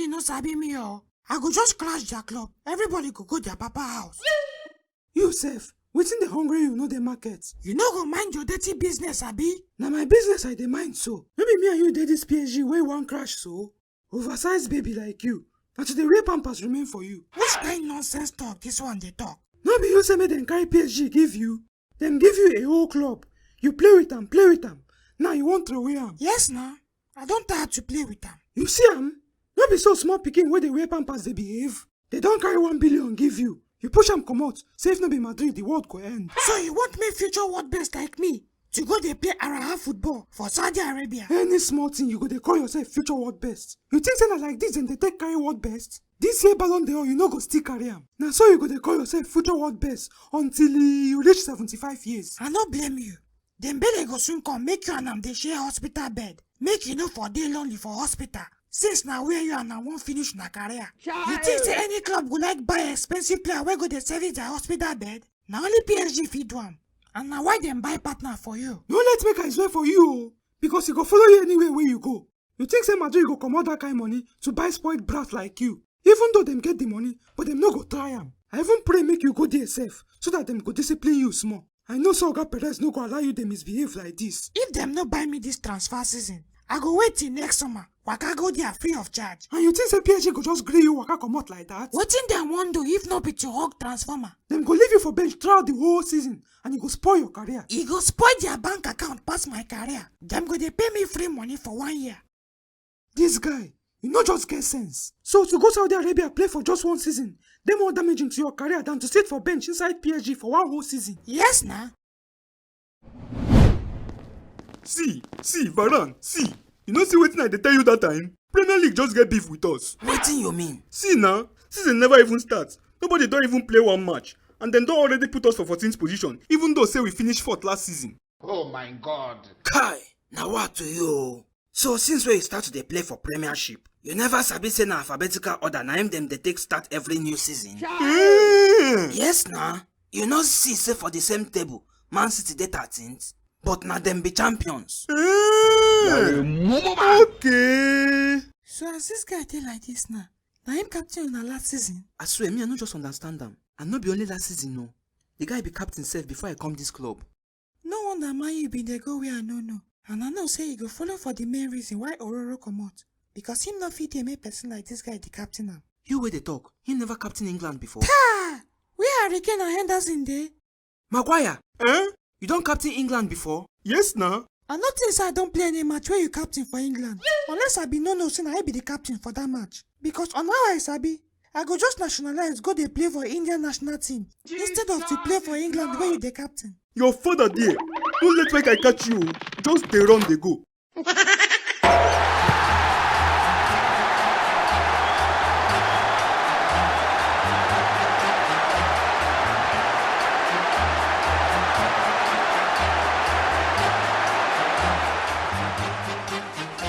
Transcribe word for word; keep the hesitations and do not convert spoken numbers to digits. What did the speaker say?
No sabi me o. I go just crash their club. Everybody go go their papa house. You sef, wetin dey hungry you no dey market? You no go mind your dirty business, abi? Na my business I dey mind so. No be me and you dey this P S G wey wan crash so? Oversized baby like you, na to dey wear pampers remain for you. Which kind nonsense talk this one dey talk? No be you say make dem carry P S G give you? Dem give you a whole club. You play with am, play with am. Now you wan throw away am. Yes na, I don tire to play with am. You see am? No be so small pikin wey dey wear pampers dey behave. They don carry one billion give you. You push am comot, say if no be Madrid, the world go end. So you want make future world best like me to go dey play araha football for Saudi Arabia? Any small thing you go dey call yourself future world best. You think say na like this dem dey take carry world best? This year Ballon d'Or, you no go still carry am. Na so you go dey call yourself future world best until you reach seventy-five years. I no blame you. Dembele go soon come make you and am dey share hospital bed. Make you no for dey lonely for hospital. Since na where you and am wan finish una career. You think say any club go like buy expensive player wey go dey service their hospital bed? Na only P S G fit do am. And na why dem buy partner for you. No let make I swear for you o, because e go follow you anywhere wey you go. You think say Madrid go comot that kind money to buy spoiled brat like you? Even though dem get the money, but dem no go try am. I even pray make you go there sef, so that dem go discipline you small. I know say Oga Perez no go allow you dey misbehave like this. If dem no buy me this transfer season, I go wait till next summer, waka go there free of charge. And you think say P S G go just gree you waka comot like that? Wetin dem wan do if no be to hug transformer? Dem go leave you for bench throughout the whole season, and e go spoil your career. E go spoil their bank account pass my career. Dem go dey pay me free money for one year. This guy, you no just get sense. So to go Saudi Arabia play for just one season dey more damaging to your career than to sit for bench inside P S G for one whole season. Yes na. See, see, Varane, see. You no see wetin I dey tell you that time? Premier League just get beef with us. Wetin you mean? See na, season never even start. Nobody don even play one match. And dem don already put us for fourteenth position, even though say we finish fourth last season. Oh my God. Kai, na wa to you o. So since wey you start to dey play for Premiership, you never sabi say na alphabetical order na im dem dey take start every new season? Eh. Yes na. You no see say for the same table, Man City dey thirteenth, but na dem be champions. Eh. You are a mumu man. Okay. So as this guy dey like this now, na him captain una last season? I swear, me, I no just understand am. And no be only last season, no. The guy be captain sef before I come this club. No wonder Man U bin dey go where I no know. And I know say e go follow for the main reason why Ororo comot. Because him no fit dey make person like this guy dey captain am. You wey dey talk, he never captain England before. Taa! Where Harry Kane and Henderson dey? Maguire! Eh? You don captain England before? Yes na. I no think say I don play any match wey you captain for England. Unless I bin no know say na I be the captain for that match. Because on how I sabi, I go just nationalize go dey play for Indian national team instead of to play for England wey you dey captain. Your father there. No let make I catch you. Just dey run dey go.